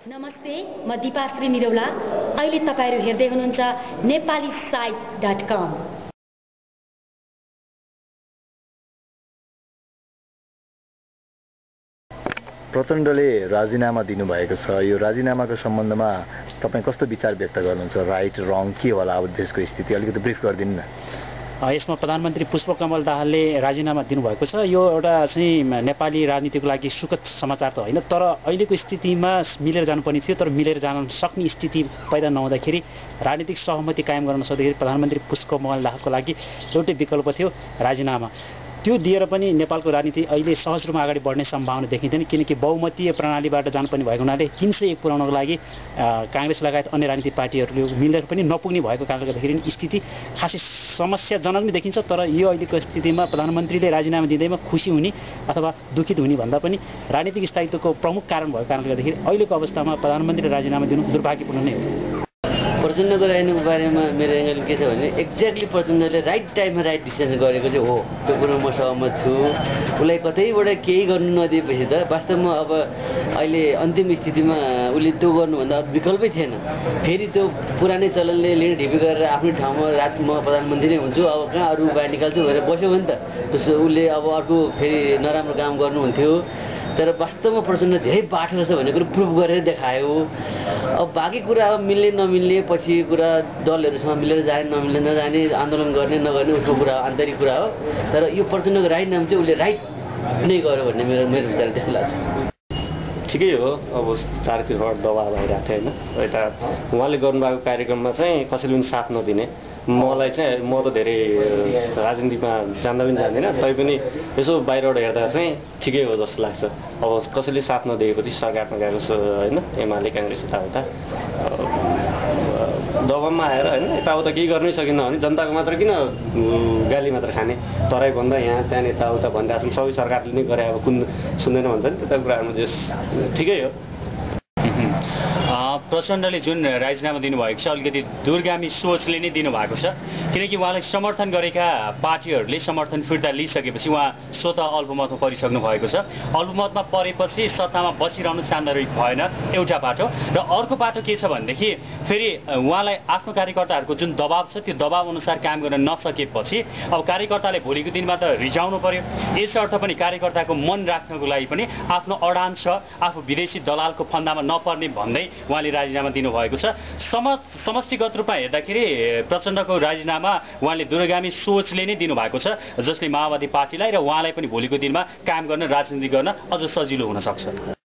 नमस्ते, म दीपाश्री निरौला। अहिले तपाईहरु हेर्दै हुनुहुन्छ nepalisite.com। प्रचण्डले राजीनामा दिनुभएको छ। यो राजीनामाको सम्बन्धमा तपाई कस्तो विचार व्यक्त गर्नुहुन्छ? राइट रङ के होला अब देशको स्थिति अलिकति ब्रिफ गरिदिनु न। यसमा प्रधानमन्त्री पुष्पकमल दाहालले राजीनामा दिनुभएको छ। यो एउटा चाहिँ नेपाली राजनीतिको लागि सुखद समाचार त होइन, तर अहिलेको स्थितिमा मिलेर जानुपर्ने थियो, तर मिलेर जान सक्ने स्थिति पैदा नहुँदाखेरि राजनीतिक सहमति कायम गर्न नसक्दाखेरि प्रधानमन्त्री पुष्पकमल दाहालको लागि एउटै विकल्प थियो राजीनामा। त्यो दिएर पनि नेपालको राजनीति अहिले सहज रूपमा अगाडि बढ्ने सम्भावना देखिँदैन, किनकि बहुमतीय प्रणालीबाट जानुपर्ने भएको हुनाले 301 पुर्याउनको लागि कांग्रेस लगायत अन्य राजनीतिक पार्टीहरूले मिलेर पनि नपुग्ने भएको कारणले गर्दाखेरि स्थिति खासै समस्याजनक नै देखिन्छ। तर यो अहिलेको स्थितिमा प्रधानमन्त्रीले राजीनामा दिँदैमा खुसी हुने अथवा दुखित हुने भन्दा पनि राजनीतिक स्थायित्वको प्रमुख कारण भएको कारणले गर्दाखेरि अहिलेको अवस्थामा प्रधानमन्त्रीले राजीनामा दिनु दुर्भाग्यपूर्ण नै हो। प्रचण्डको राजीनामाको बारेमा मेरो एङ्गल के छ भने एक्ज्याक्टली प्रचण्डले राइट टाइममा राइट डिसिसन गरेको चाहिँ हो, त्यो कुरो म सहमत छु। उसलाई कतैबाट केही गर्नु नदिएपछि त वास्तवमा अब अहिले अन्तिम स्थितिमा उसले त्यो गर्नुभन्दा विकल्पै थिएन। फेरि त्यो पुरानै चलनले लिड ढिपी गरेर आफ्नै ठाउँमा रात म प्रधानमन्त्री नै हुन्छु, अब कहाँ अरू उपाय निकाल्छु भनेर बस्यो भने त त्यसो उसले अब अर्को फेरि नराम्रो काम गर्नुहुन्थ्यो। तर वास्तवमा प्रचण्ड धेरै बाठो रहेछ भन्ने कुरो प्रुभ गरेर देखायो। अब बाँकी कुरा अब मिल्ने नमिल्ने पछि कुरा दलहरूसँग मिलेर जाने नमिल्ने नजाने आन्दोलन गर्ने नगर्ने उसको कुरा आन्तरिक कुरा हो। तर यो प्रचण्डको राइट नाम चाहिँ उसले राइट नै गर्यो भन्ने मेरो विचार त्यस्तो लाग्छ। ठिकै हो, अब चारतिरबाट दबाब आइरहेको थियो होइन। यता उहाँले गर्नुभएको कार्यक्रममा चाहिँ कसैले पनि साथ नदिने, मलाई चाहिँ म त धेरै राजनीतिमा जान्दा पनि जान्दिनँ, तैपनि यसो बाहिरबाट हेर्दा चाहिँ ठिकै हो जस्तो लाग्छ। अब कसैले साथ नदिएपछि सरकारमा गएको होइन, एमाले काङ्ग्रेस यताउता दबाबमा आएर होइन यताउता केही गर्नै सकिन्न भने जनताको मात्र किन गाली मात्र खाने, तराई भन्दा यहाँ त्यहाँ यताउता भन्दा सबै सरकारले नै गरे, अब कुन सुन्दैन भन्छ नि, त्यता कुराहरूमा जस ठिकै हो। प्रचण्डले जुन राजीनामा दिनुभएको छ अलिकति दूरगामी सोचले नै दिनुभएको छ, किनकि उहाँलाई समर्थन गरेका पार्टीहरूले समर्थन फिर्ता लिइसकेपछि उहाँ स्वतः अल्पमतमा परिसक्नु भएको छ। अल्पमतमा परेपछि सत्तामा बसिरहनु सान्दर्भिक भएन एउटा बाटो, र अर्को बाटो के छ भनेदेखि फेरि उहाँलाई आफ्नो कार्यकर्ताहरूको जुन दबाब छ त्यो दबाब अनुसार काम गर्न नसकेपछि अब कार्यकर्ताले भोलिको दिनमा त रिजाउनु पर्यो। यसर्थ पनि कार्यकर्ताको मन राख्नको लागि पनि आफ्नो अडान छ, आफू विदेशी दलालको फन्दामा नपर्ने भन्दै उहाँले राजीनामा दिनुभएको छ। समष्टिगत रूपमा हेर्दाखेरि प्रचण्डको राजीनामा उहाँले दूरगामी सोचले नै दिनुभएको छ, जसले माओवादी पार्टीलाई र उहाँलाई पनि भोलिको दिनमा काम गर्न राजनीति गर्न अझ सजिलो हुन सक्छ।